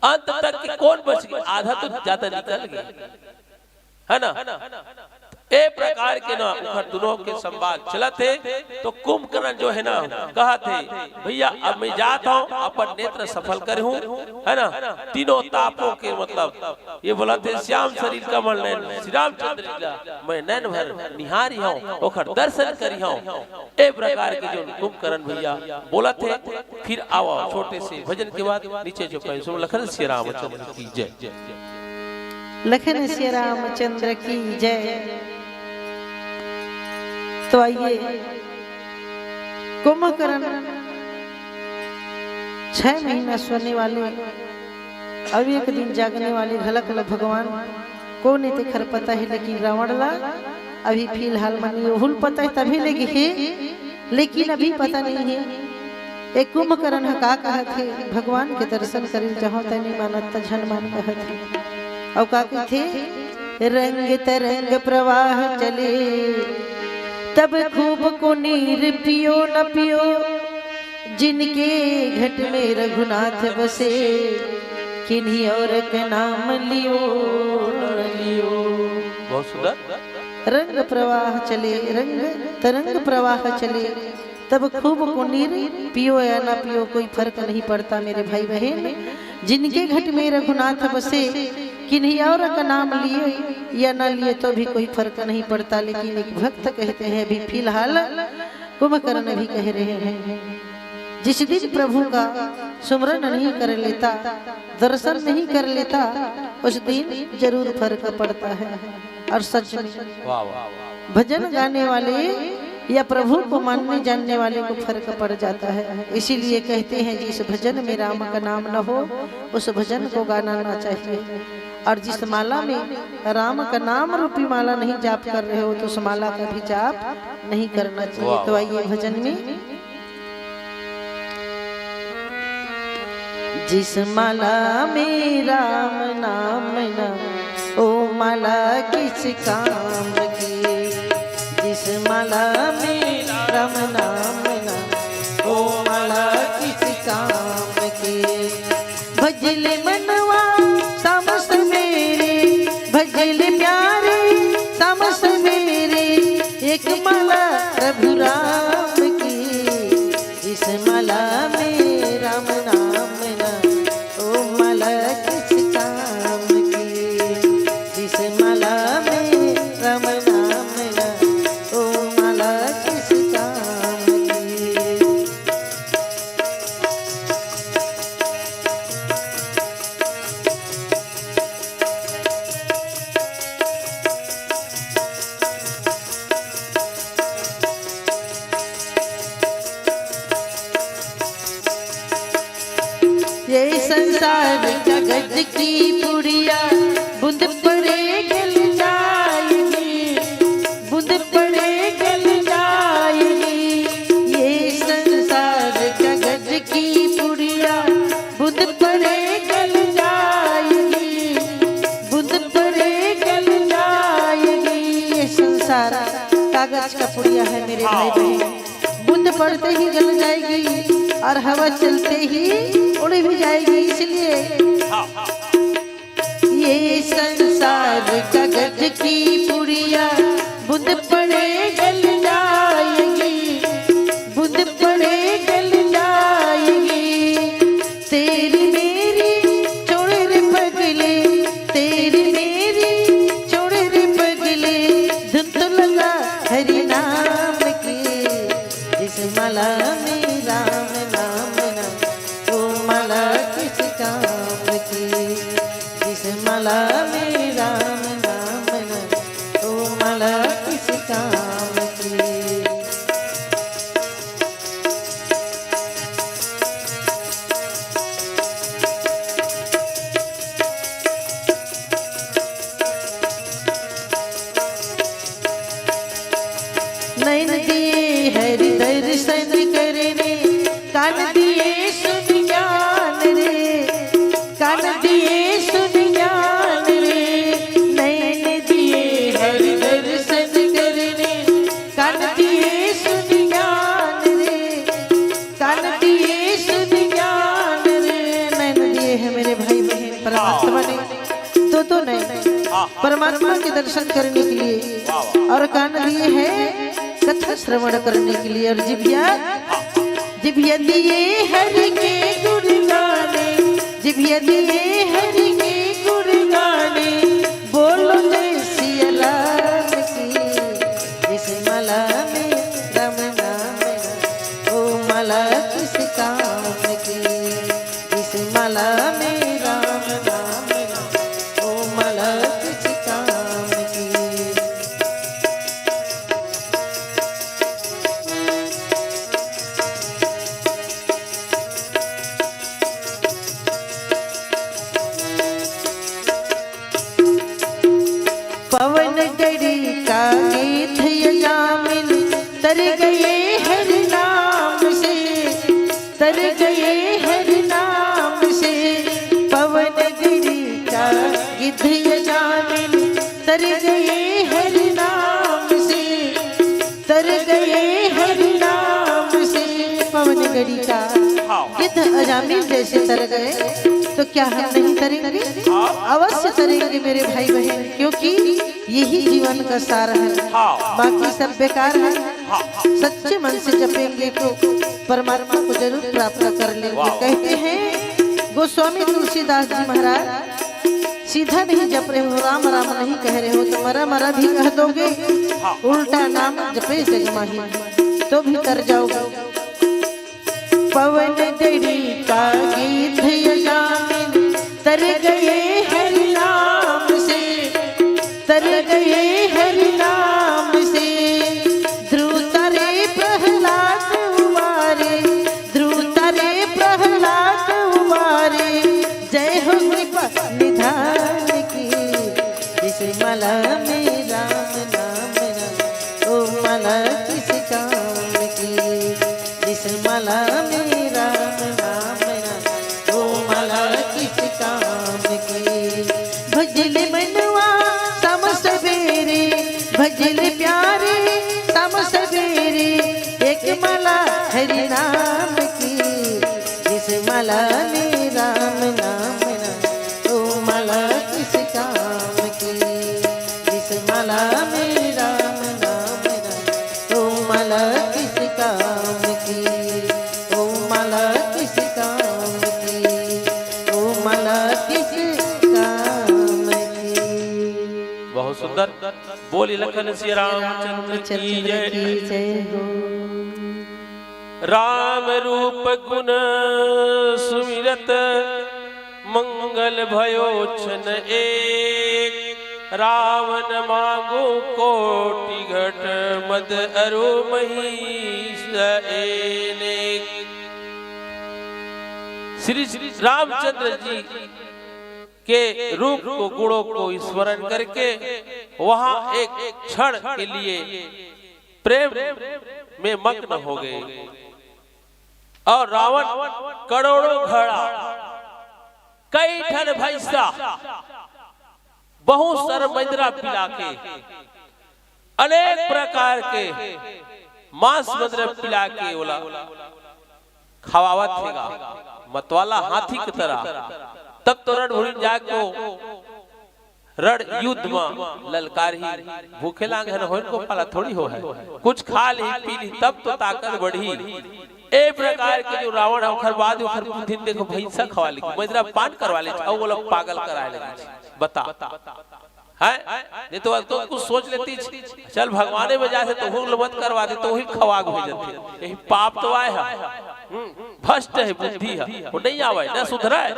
अंत तक के कौन बच गए? आधा तो ज्यादा निकल गए, है ना? ए प्रकार के ना उखर दोनों के संवाद चलत हे, तो कुंभकर्ण जो है ना, कहत हे, "भैया, अब मैं जात हूं, अपन नेत्र सफल करहूं, है ना? तीनों तापों के, मतलब, ये बोलत हे, श्याम शरीर कमल नयन, श्री रामचंद्र जी ला मैं नैन भर निहारिहौं, ओखर दर्शन करिहौं।" ए प्रकार के जो कुंभकर्ण भैया बोलत हे, फिर आवा छोटे से भजन के बाद नीचे जो पैसों लखन श्री रामचंद्र की जय। लखन श्री रामचंद्र की जय। तो आइए, कुंभकर्ण छह महीना सोने वाले, अब एक दिन जागने वाले घलक ल भगवान कोन ए तेखर पता हे, लेकिन रावण ला अभी फिलहाल मन ये हुल पता हे, तभी ले गे हे, लेकिन अभी पता नहीं हे। ए कुंभकर्ण ह का कहत हे, भगवान के दर्शन करे जाहूं तै नहीं मानत त झन मान कहत हे। अउ का कहिथे, रंग तरंग प्रवाह चले, तब खूब को नीर पियो न पियो, जिनके घट में रघुनाथ बसे, किन्हीं और का नाम लियो न लियो। बहुत सुंदर। रंग प्रवाह चले, रंग तरंग प्रवाह चले, तब खूब को नीर पियो या ना पियो, कोई फर्क नहीं पड़ता मेरे भाई बहन। जिनके घट में रघुनाथ बसे, किन्हीं और का नाम लिए या ना लिए तो भी कोई फर्क नहीं पड़ता। लेकिन एक भक्त कहते हैं, अभी फिलहाल कुंभकर्ण भी कह रहे हैं, जिस दिन प्रभु का सुमरन नहीं कर लेता, दर्शन नहीं कर लेता, उस दिन जरूर फर्क पड़ता है। और सच में वाह, वाह। भजन गाने वाले या प्रभु को मानने जानने वाले को फर्क पड़ जाता है। इसीलिए कहते हैं, जिस भजन में राम का नाम न हो, उस भजन को गाना ना चाहिए। और जिस माला में राम का नाम रूपी माला नहीं जाप कर रहे हो, तो उस माला का भी जाप नहीं करना चाहिए। वाह, तो वाह। आइए भजन में। जिस माला में राम नाम ना, ओ माला किस काम की। जिस माला में राम नाम ना, ओ माला किस काम की। भजले मनवा साम सवेरे, भजले प्यारे साम सवेरे, एक माला प्रभु राम की। जिस माला में राम नाम ना, ओ माला किस काम की। जिस माला में राम नाम ना, ओ माला किस काम की। ये संसार कागज की पुड़िया, बूंद पड़े गल जाएगी, बूंद पड़े गल जाएगी, ये संसार कागज की पुड़िया। बूंद पड़े गल जाएगी, बूंद पड़े गल जाएगी, ये संसार कागज का पुड़िया है मेरे भाई बहन। बूंद पड़ते ही गल जाएगी और हवा चलते ही उड़ भी जाएगी। इसलिए ये संसार कागज की पुड़िया, बूंद पड़े गल जाएगी, बूंद पड़े गल जाएगी। तेरी मेरी छोड़ रे पगले, तेरी मेरी छोड़ रे पगले, धुन तो लगा हरि नाम की। इस माला में राम नाम ना, वो माला किस काम की? जिस माला में राम नाम ना, वो माला किस काम की? नैन दिए हरि दर्शन करने, कान दिए सुन ज्ञान रे। कान दिए सुन ज्ञान रे, नैन दिए हरि दर्शन करने। कान दिए सुन ज्ञान रे, कान दिए सुन ज्ञान रे। नैन दिए हैं मेरे भाई बहन परमात्मा ने, दो दो नैन, परमात्मा के दर्शन करने के लिए, और कान दिए हैं कथा श्रवण करने के लिए, और जिभिया, जिभिया दिए हरि के गुण गाने, जिभिया दिए हरि के गुण गाने, बोलो जय सिया लाल की। इस माला में राम नाम ना, वो माला किस काम की? इस माला में राम नाम ना, वो माला किस काम की? पवन गढ़ी का गीत ये जामिन, तर गए हरि नाम से, तर गए हरि नाम से। पवन गढ़ी का गीत ये जामिन, तर गए हरि नाम से, तर गए हरि नाम से। पवन गढ़ी का गिद्ध अजामिल जैसे तर गए, तो क्या हम नहीं तरेंगे? अवश्य तरेंगे मेरे भाई बहन, क्योंकि यही जीवन का सार है, बाकी सब बेकार है। सच्चे मन से जपेंगे तो परमात्मा को जरूर प्राप्त कर लेंगे। कहते हैं गोस्वामी तुलसीदास जी महाराज, सीधा नहीं जप रहे हो, राम राम नहीं कह रहे हो, तो मरा मरा भी कह दोगे, उल्टा नाम जपे जग माही, तो भी तर जाओगे। पवन गढ़ी का गीत ये जामिन, तर गए हरि नाम से, तर गए हरि नाम से। ध्रुव तारे प्रहलाद उबारे, ध्रुव तारे प्रहलाद उबारे, जय हो कृपा निधान की। जिस माला में राम नाम ना, वो माला किस काम की? जिस माला में राम नाम ना, वो माला किस काम की? भजले मनवा शाम सवेरे, भजले प्यारे शाम सवेरे, एक माला हरि नाम की। जिस माला में राम नाम ना, वो माला किस काम की? जिस माला में राम नाम ना, वो माला किस काम की? वो माला किस काम की? वो माला किस काम की? बहुत सुंदर। बोली लखन सिया रामचंद्र की जय। राम रूप गुण सुमिरत, मंगल भयो छन एक। रावण मांगो कोटि घट, मद अरु महीस एनेक। श्री रामचंद्र जी के रूप को, गुणों को स्मरण करके वहां एक क्षण के लिए प्रेम में मग्न हो गए। और रावण करोड़ों घड़ा, कई ठन भैंसा, बहुत सारा मैदरा पिला के, अनेक प्रकार के मांस मैदरा पिला के ओला खवावत हे गा, मतवाला हाथी के तरह। तब तो रणभूमि जाके रण युद्ध म ललकारही। भूखे लांग हन होइन को पाला थोड़ी हो है, कुछ खा ली पी ली तब तो ताकत बढ़ी। ए प्रकार के जो रावण है, ओखर बाद ओखर बुद्धि देखो, भैंसा खवा ली, मैदरा पान करवा ली, अउ वो लोग पागल कराए लगी। बता, है? नहीं तो, तो कुछ सोच लेती छी, चल भगवाने में जाथे तो हूँ मत करवा दे, तो वही खवा हो जाते। यही पाप तो आए है। हम्म, भ्रष्ट है बुद्धि है, वो नहीं आवे, न सुधराए।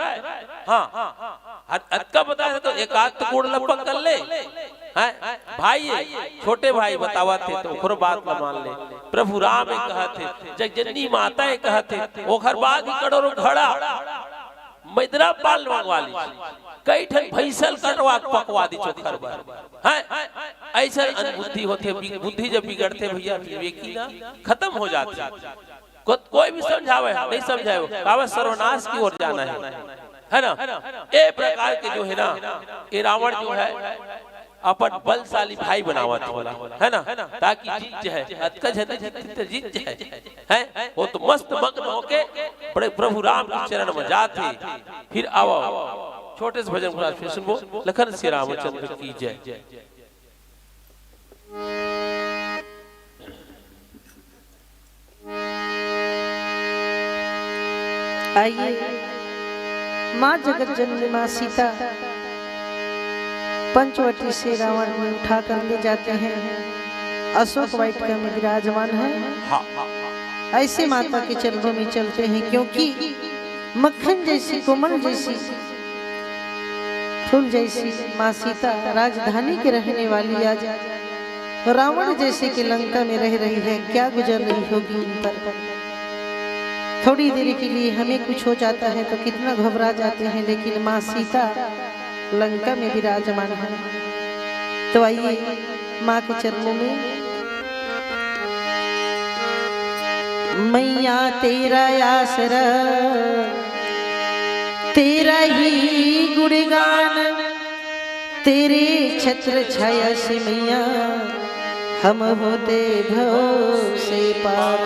हाँ, हर अतका बता है तो एक आध तो गोड़ ल पकड़ ले। हैं? भाई ये, छोटे भाई बतावत हे तो ओकरो बात ल मान ले। प्रभु राम ये कहत हे, जगजननी माता ये कहत हे, ओखर बाद ही करोड़ों घड़ा मैदरा पान मंगवा ली, कई ठन भैंसा ल कटवा के पकवा दी चोखर बर। हैं? ऐसा अनबुद्धि होथे, बि-, बुद्धि जब बिगड़थे भैया, विवेकी ना खत्म हो जाथे। को-, कोई भी समझावे, नहीं समझावे, काबर सर्वनाश की ओर जाना है, है ना? ए प्रकार के जो है ना, ये रावण जो है अपन बलशाली भाई बनावत हे ओला, है ना? ताकि जीत जाए, अतका झन जीत, जीत जाए, हैं? वो तो मस्त मग्न होके बड़े प्रभु राम के चरण में जात हे। फिर आओ, छोटे से भजन को फिर सुनबो। लखन श्री रामचंद्र की जय। आइए, माँ जगत जननी माँ सीता पंचवटी से रावण में उठा कर ले जाते हैं, अशोक वाटिका में विराजमान है। हाँ। ऐसे माता के चरणों में चलते हैं, क्योंकि मक्खन जैसी, कोमल जैसी, फूल जैसी माँ सीता राजधानी की रहने वाली आज रावण जैसे कि लंका में रह रही है, क्या गुजर रही होगी इन पर। थोड़ी देर के लिए हमें कुछ हो जाता है तो कितना घबरा जाते हैं, लेकिन माँ सीता लंका में विराजमान है। तो आइए माँ के चरणों में। मैया तेरा आसरा, तेरा ही गुणगान, तेरे छत्र छाया से मैया हम होते भव से पार।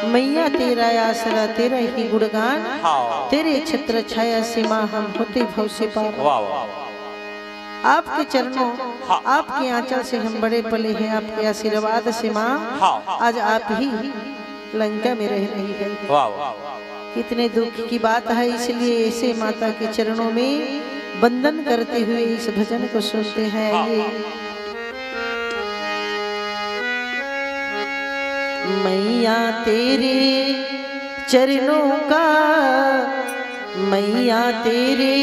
मैया तेरा आसरा, तेरा ही गुणगान, हाँ। तेरे छत्र छाया से माँ हम होते भव से पार। वाह, वाह। आपके चरणों, हाँ। आपके आंचल से हम बड़े पले हैं, आपके आशीर्वाद से माँ, हाँ। आज आप ही लंका में रह रही है। वाह, वाह। कितने दुख की बात है, इसलिए ऐसे माता के चरणों में वंदन करते हुए इस भजन को सुनते हैं। हाँ। ये मैया तेरे चरणों का, मैया तेरे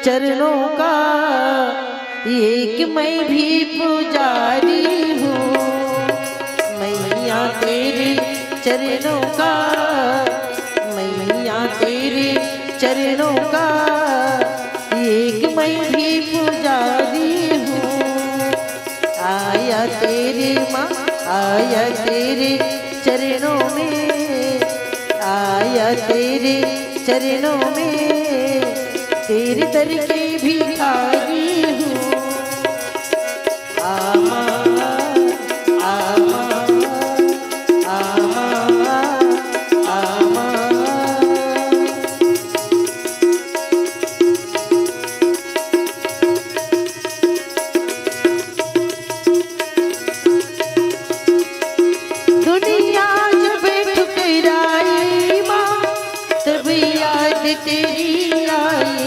चरणों का एक मैं भी पुजारी हूँ। मैया तेरे चरणों का, मैया तेरे चरणों का एक मैं भी पुजारी हूँ। आया तेरे माँ, आया तेरे चरणों में, आया तेरे चरणों में, तेरे दर के भिखारी हूँ। आमा, आमा, आमा, आमा। दुनिया जब ठुकराई माँ, तब याद तेरी आई।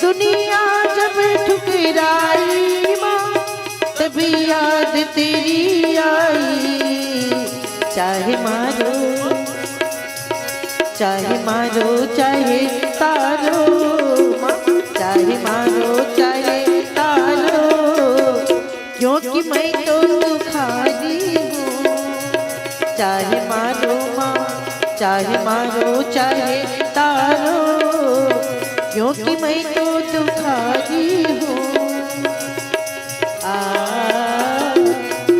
दुनिया जब ठुकराई माँ, तब याद तेरी आई। चाहे मारो, चाहे मारो, चाहे तारो, माँ, चाहे मारो, चाहे तारो, क्योंकि मैं तो दुखारी हूँ। चाहे मारो माँ, चाहे मारो, चाहे तारो, क्योंकि मैं तो दुखारी हूँ। आ,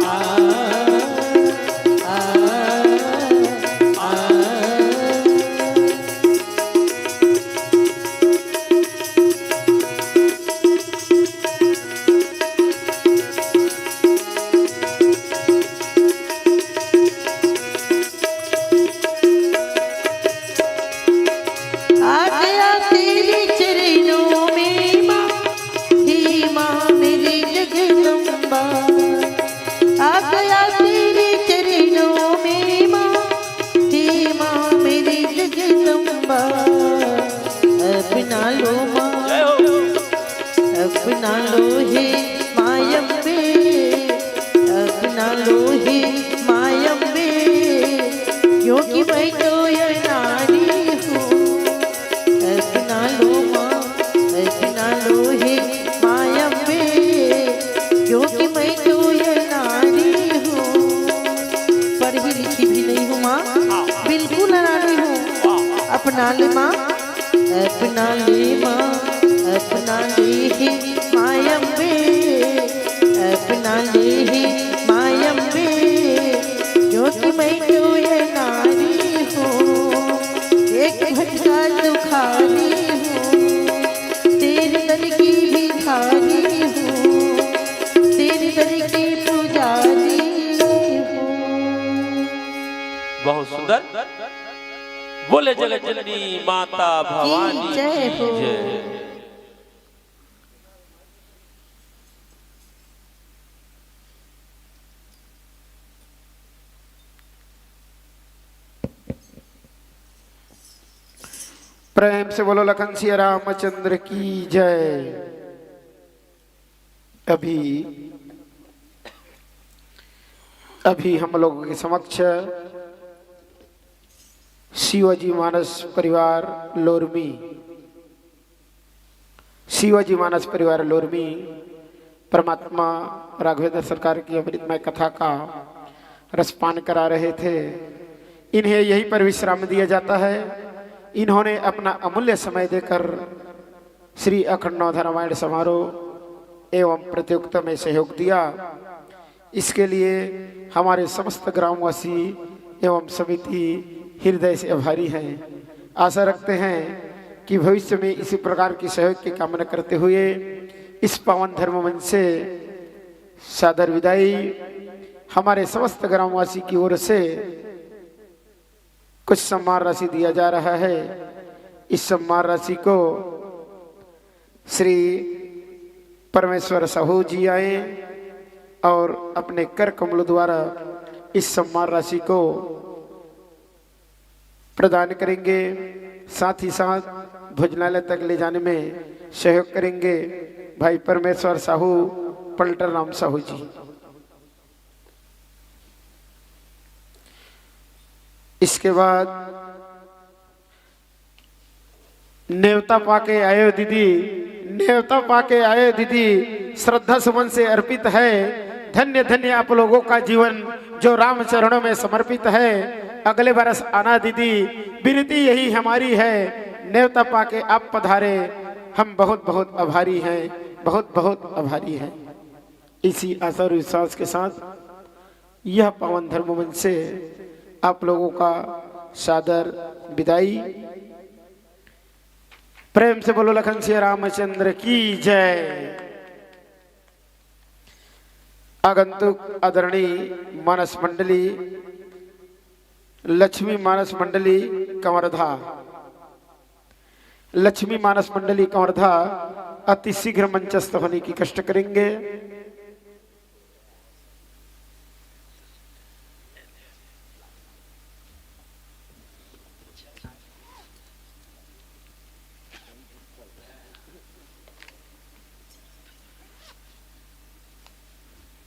आ, आ, आ। आ गया तेरे चरणों में माँ, हे माँ मेरी जगदम्बा। आ गया तेरे चरणों में माँ, हे माँ मेरी जगदम्बा। अपना लो माँ, जय हो। अपना लो हे माँ अम्बे, अपना लो हे माँ अम्बे, क्योंकि मैं तो अनाड़ी हूँ। अपना लो माँ, अपना लो हे माँ अम्बे, क्योंकि मैं तो अनाड़ी हूँ। पढ़ी लिखी भी नहीं हूँ माँ, बिल्कुल अनाड़ी हूँ। अपना ले माँ, अपना ले माँ, अपना ले हे माँ अम्बे, अपना ले हे माँ अम्बे, क्योंकि मैं तो अनाड़ी हूँ, एक भटका दुखारी हूँ, तेरे दर की भिखारी हूँ, तेरे दर की पुजारी हूँ। बहुत सुंदर। बोले जगत जननी माता भवानी की जय हो। जय। प्रेम से बोलो लखन सिया रामचंद्र की जय। अभी अभी हम लोगों के समक्ष शिवाजी मानस परिवार लोरमी, शिवाजी मानस परिवार लोरमी परमात्मा राघवेंद्र सरकार की अमृतमय कथा का रसपान करा रहे थे। इन्हें यहीं पर विश्राम दिया जाता है। इन्होंने अपना अमूल्य समय देकर श्री अखंड नवधा रामायण समारोह एवं प्रतियोगिता में सहयोग दिया। इसके लिए हमारे समस्त ग्रामवासी एवं समिति हृदय से आभारी हैं। आशा रखते हैं कि भविष्य में इसी प्रकार की सहयोग की कामना करते हुए इस पावन धर्म मंच से सादर विदाई। हमारे समस्त ग्रामवासी की ओर से कुछ सम्मान राशि दिया जा रहा है। इस सम्मान राशि को श्री परमेश्वर साहू जी आए और अपने कर कमलों द्वारा इस सम्मान राशि को प्रदान करेंगे, साथ ही साथ भोजनालय तक ले जाने में सहयोग करेंगे भाई परमेश्वर साहू, पलटन राम साहू जी। इसके बाद नेवता पाके आए हो दीदी, नेवता पाके आए हो दीदी, श्रद्धा सुमन से अर्पित है। धन्य धन्य आप लोगों का जीवन जो राम चरणों में समर्पित है। अगले बरस आना दीदी, विनती यही हमारी है। नेवता पाके आप पधारे, हम बहुत बहुत आभारी हैं, बहुत बहुत आभारी हैं। इसी आशा और विश्वास के साथ यह पावन धर्म मंच से आप लोगों का सादर विदाई। प्रेम से बोलो लखन सिया रामचंद्र की जय। आगंतुक आदरणीय मानस मंडली, लक्ष्मी मानस मंडली कंवरधा, लक्ष्मी मानस मंडली कंवरधा अति शीघ्र मंचस्थ होने की कष्ट करेंगे।